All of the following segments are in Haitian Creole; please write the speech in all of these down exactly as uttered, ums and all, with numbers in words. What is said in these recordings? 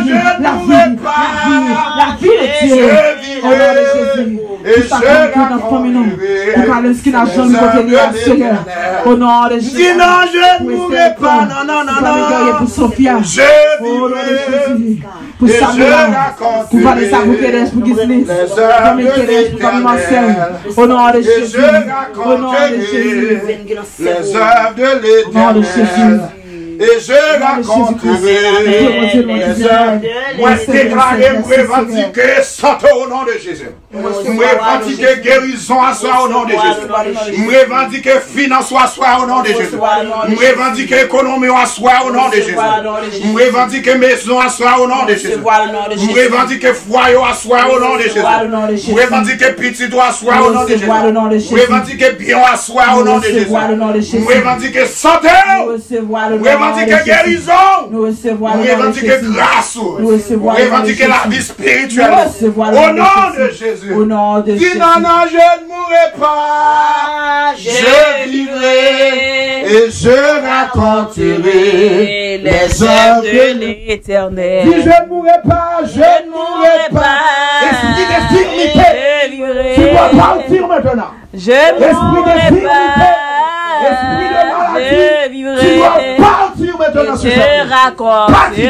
vie, la vie, la vie, la vie de Dieu. Au nom de Jésus. Pou chak moun ki nan fanmi nou, pou Kalenski nan janm kote li a, Senyè. Au nom de Jésus. Pou Esther, pou Fanmi Guerrier, pou Sofia. Au nom de Jésus. Pou Samuela, pou Vanessa, pou Kedesh, pou Gisli, pou Fanmi Kedesh, pou Fanmi Marcel. Au nom de Jésus. Au nom de Jésus. Les œuvres de Au nom de Jésus. l'Éternel. Et je raconterai les œuvres. Mwen deklare, m revandike sante o non de Jezi. M revandike gerizon aswè o non de Jezi. M revandike finans ou aswè o non de Jezi. M revandike ekonomi ou aswè o non de Jezi. M revandike mezon aswè o non de Jezi. M revandike fwaye ou aswè o non de Jezi. M revandike pitit ou aswè o non de Jezi. M revandike byen ou aswè o non de Jezi. M revandike sante ou. M revandike gerizon ou. M revandike gras ou. M revandike lavi espirityèl ou. O non de Jezi. Di nan nan je ne mourrai pas, je vivrai et je raconterai les œuvres de l'Éternel. Di je ne mourrai pas, je ne mourrai pas. Esprit d'infirmité, tu dois partir maintenant. Esprit d'infirmité, esprit de maladie, tu dois partir maintenant ce soir. Parti.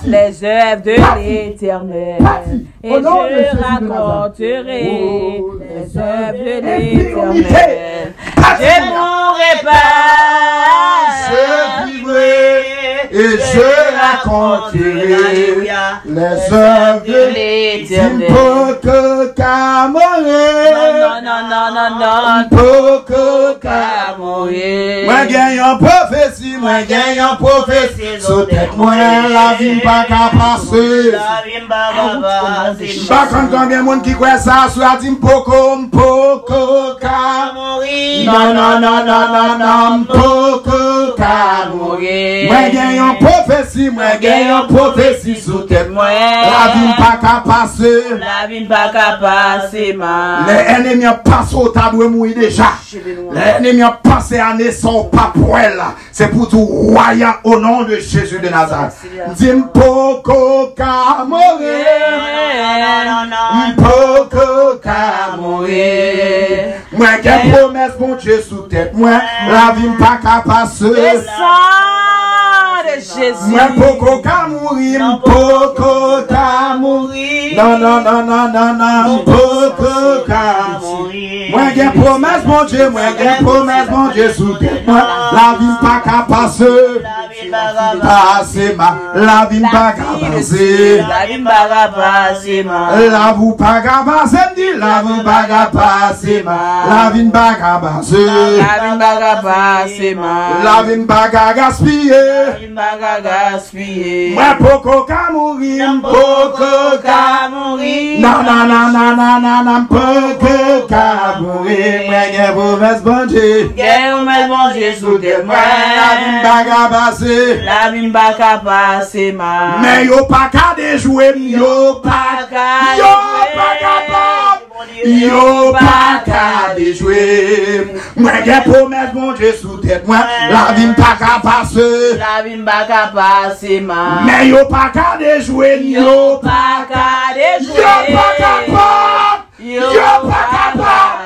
Les œuvres de l'Éternel. Parti. Au nom de Jésus de Nazareth. Les œuvres de l'Éternel. Je ne mourrai pas, je vivrai Et je raconterai les œuvres de l'Éternel. Di m poko ka mouri. Non, non, non, non, non, non. M poko ka mouri. Mwen gen yon pwofesi, mwen gen yon pwofesi sou tèt mwen, lavi m pa ka pase. Lavi m pa ka pase. M pa konn konbyen moun ki kwè sa, swa di m poko, m poko ka mouri. Non, non, non, non, non, non, m poko ka mouri. Mwen gen yon pwofesi, mwen gen yon pwofesi sou tèt mwen. Lavi m pa ka pase. Lavi m pa ka pase mal. Lè ènmi an pase w, ta dwe mouri deja. Lè ènmi an pase ane san w pa p wè l, se pou di w, wayan, au nom de Jésus de Nazareth. M di m poko ka mouri. M poko ka mouri. Mwen gen pwomès Bondye sou tèt mwen. Lavi m pa ka pase. Le sang de Jésus. Mwen poko ka mouri. M poko ka mouri. Non, non, non, non, non, non. M poko ka mouri. Mwen gen pwomès Bondye. Mwen gen pwomès Bondye sou tèt mwen. Lavi m pa ka pase. Pase mal. Lavi m pa ka pase. Lavi m pa ka pase mal. Lavi w pa ka pase, m di, lavi w pa ka pase mal. Lavi m pa ka pase. Lavi m pa ka pase mal. Lavi m pa ka gaspiye. Lavi m pa ka gaspiye. Mwen poko ka mouri, m poko ka mouri. Non, non, non, non, non, non, non, m poko ka mouri. Mwen gen pwomès Bondye. Gen pwomès Bondye sou tèt mwen. Lavi m pa ka pase. Lavi m pa ka pase mal. Men yo pa ka dejwe m, yo pa ka, yo pa kapab. Yo pa ka dejwe m. Mwen gen pwomès Bondye sou tèt mwen. Lavi m pa ka pase. Lavi m pa ka pase mal. Men yo pa ka dejwe m. Yo pa ka dejwe. Yo pa kapab. Yo pa kapab.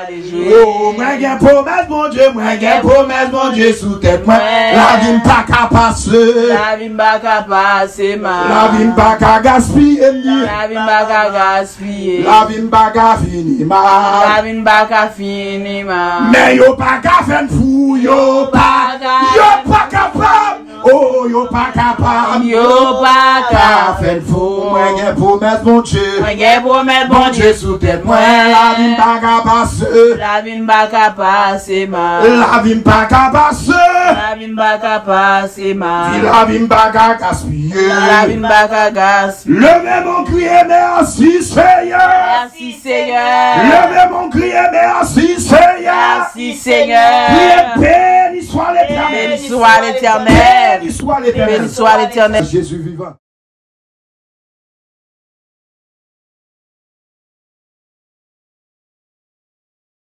Oh, mwen gen pwomès Bondye, mwen gen pwomès Bondye sou tèt mwen. Lavi m pa ka pase. Lavi m pa ka pase mal. Lavi m pa ka gaspiye m di. Lavi m pa ka gaspiye. Lavi m pa ka fini mal. Lavi m pa ka fini mal. Men yo pa ka fè m fou, yo pa, yo pa kapab. Oh, yo pa kapab. Yo pa ka fè m fou. Mwen gen pwomès Bondye. Mwen gen pwomès Bondye sou tèt mwen. Lavi m pa ka pase. Lavi m pa ka pase mal. Lavi m pa ka pase. Lavi m pa ka pase mal. Di lavi m pa ka gaspiye. Lavi m pa ka gaspiye. Leve men w kriye mèsi Seyè. Mèsi Seyè. Leve men w kriye mèsi Seyè. Mèsi Seyè. Kriye beni swa Letènèl. Beni swa Letènèl. Beni swa Letènèl. Beni swa Letènèl. Jezi vivan.